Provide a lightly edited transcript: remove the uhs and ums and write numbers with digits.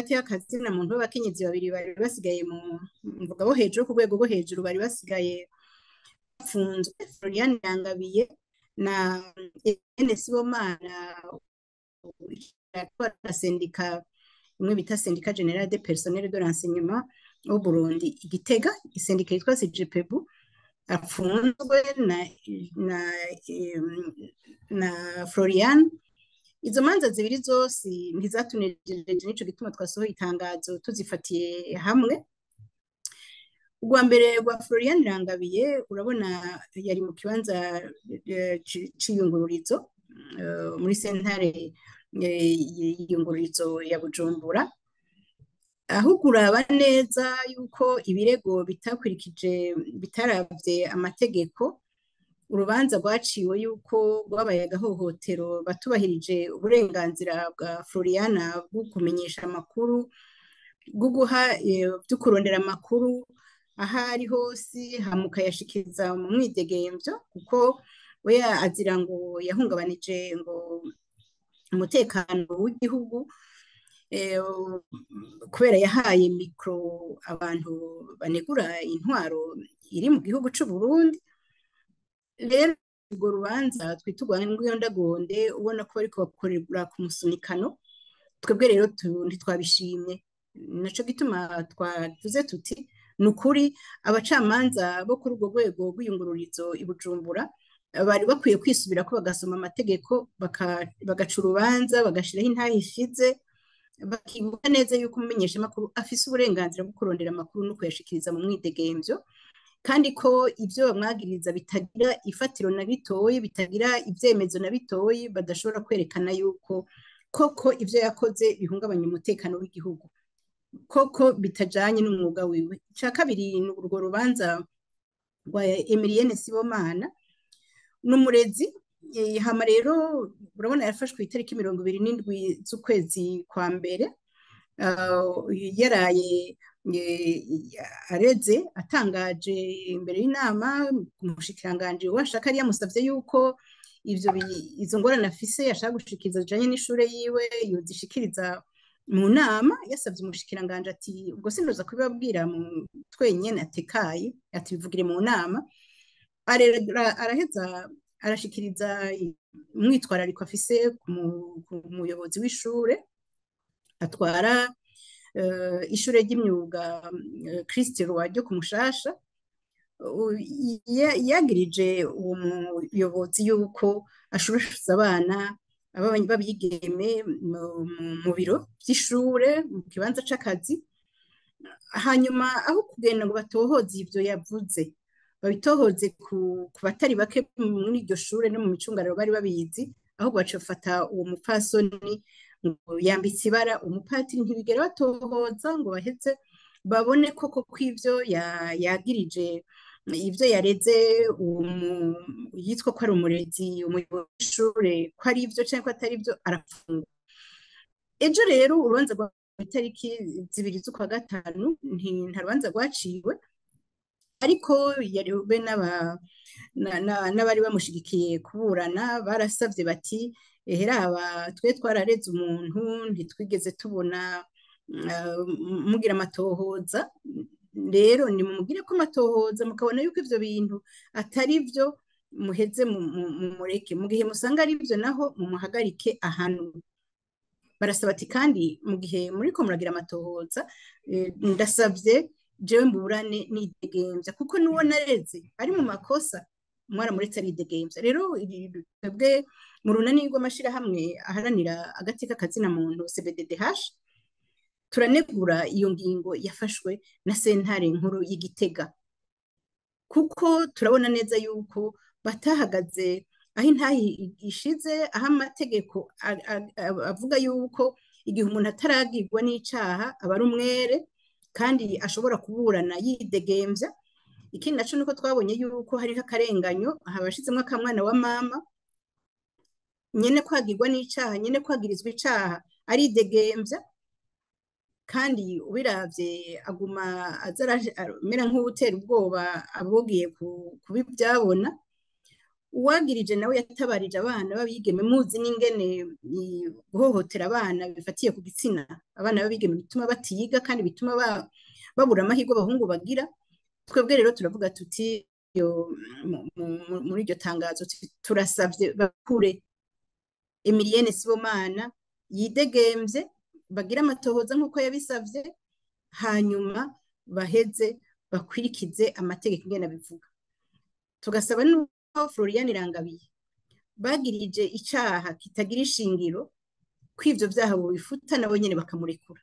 agateka kazina muntu b'abakenyezi babiri bari basigaye mu mvuga bo hejuru, ku rwego rwo hejuru, bari basigaye bafunzwe, Floriane Yangabiye na Ene Sibomana atwara sendika imwe bita Syndicat Général des Personnels de l'Enseignement au Burundi Igitega, isendika yitwa CGPBU, afunzwe na Floriane. Izo manza zibiri zose ntizatunejereje, nico gituma twasohoye itangazo tuzifatiye hamwe. Urwa mbere rwa Floriane Rangabiye, urabona yari mu kibanza c'iyungururizo muri sentare y'iyungururizo ya Bujumbura, aho kuraba neza yuko ibirego bitakurikije, bitaravye amategeko. Urubanza rwaciwe yuko rwabaye agahohotero, batubahirije uburenganzira bwa Floriana bwo kumenyesha amakuru, bwo guha byo kurondera amakuru aho ari hose, hama ukayashikiriza mu mwidegemvyo, kuko we azira ngo yahungabanije ngo umutekano w'igihugu, kubera yahaye mikro abantu banegura intwaro iri mu gihugu c'u Burundi. Rero urwo rubanza twita urwa ndagonde, ubona ko bariko bakorera ku musunikano. Twebwe rero ntitwabishimye, naco gituma twavuze tuti ni ukuri abacamanza bo kuri urwo rwego rw'iyungururizo i Bujumbura bari bakwiye kwisubirako, bagasoma amategeko, bagaca urubanza, bagashiraho intahe ishize, bakibuka neza yuko umumenyeshamakuru afise uburenganzira bwo kurondera amakuru no kuyashikiriza mu mwidegemvyo, kandi ko ivyo bamwagiriza bitagira ifatiro na bitoyi, bitagira ivyemezo na bitoyi, badashobora kwerekana yuko koko ivyo yakoze bihungabanya umutekano w'igihugu, koko bitajanye n'umwuga wiwe. Ica kabiri ni urwo rubanza rwa Emilienne Sibomana, n'umurezi. Hama rero urabona yafashwe itariki 27 z'ukwezi kwa mbere, yaraye areze, atangaje imbere y'inama umushikiranganji washaka yari yamusavye yuko ivyo izo ngorane afise yashaka gushikiriza zijanye n'ishure yiwe yozishikiriza mu nama. Yasavye umushikiranganji ati ubwo sinoza kubibabwira mu twenyene atekaye, ati bivugire mu nama. Araheza arashikiriza umwitwarariko afise ku muyobozi w'ishure atwara ishure ry'imyuga Christ Roi ryo ku Mushasha. Yagirije uwo muyobozi yuko ashurashuza abana b'abigeme mu biro vy'ishure, mu kibanza c'akazi. Hanyuma aho kugenda ngo batohoze ivyo yavuze, babitohoze ku batari bake muri iryo shure no mu micungararo bari babizi, ahubwo baca bafata uwo mupfasoni ngo yambitse ibara umupatiri, ntibigera batohoza ngo baheze babone koko ko ivyo yagirije, ivyo yareze uwo yitwa ko ari umurezi, umuyobozi w'ishure, ko ari ivyo canke ko atari ivyo. Arafungwa ejo. Rero urubanza rwa itariki 2 z'ukwa gatanu nta rubanza rwaciwe, ariko yari be n'abari bamushigikiye kuburana barasavye bati eheraba twe twarareze umuntu, ntitwigeze tubona mugira amatohoza. Rero nimumugire ko amatohoza, mukabona yuko ivyo bintu atari vyo, muheze mumureke. Mu gihe musanga ari vyo naho, mumuhagarike ahantu. Barasaba ati kandi mu gihe muriko muragira amatohoza, ndasavye jewe mburane nidegemvya, kuko nuwo nareze ari mu makosa, mwaramuretse aridegemvya. Rero twebwe mu runani rw'amashirahamwe aharanira agateka kazina muntu CBDDH turanegura iyo ngingo yafashwe na sentare nkuru y'Igitega, kuko turabona neza yuko batahagaze aho intahe ishize, aho amategeko avuga yuko igihe umuntu ataragirwa n'icaha aba ari umwere kandi ashobora kuburana yidegemvya. Ikindi naco nuko twabonye yuko hariho akarenganyo, habashizemwo akamwana wa mama, nyene kwagirwa n'icaha, nyene kwagirizwa icaha aridegemvya, kandi ubiravye aguma aza amera nk'uwutera ubwoba abogiye kubivyabona. Uwagirije nawe yatabarije abana b'abigeme, muzi n'ingene guhohotera abana bifatiye ku gitsina, abana b'abigeme, bituma batiga kandi bituma babura amahirwe abahungu bagira. Twebwe rero turavuga tuti muri iryo tangazo turasavye bakure Emilienne Sibomana yidegemvye, bagire amatohoza nk'uko yabisavye, hanyuma baheze bakwirikize amategeko ingene abivuga. Tugasaba n'uko Florian Irangabiye bagirije icaha kitagira ishingiro, ko ivyo vyaha bobifuta nabo nyene bakamurekura.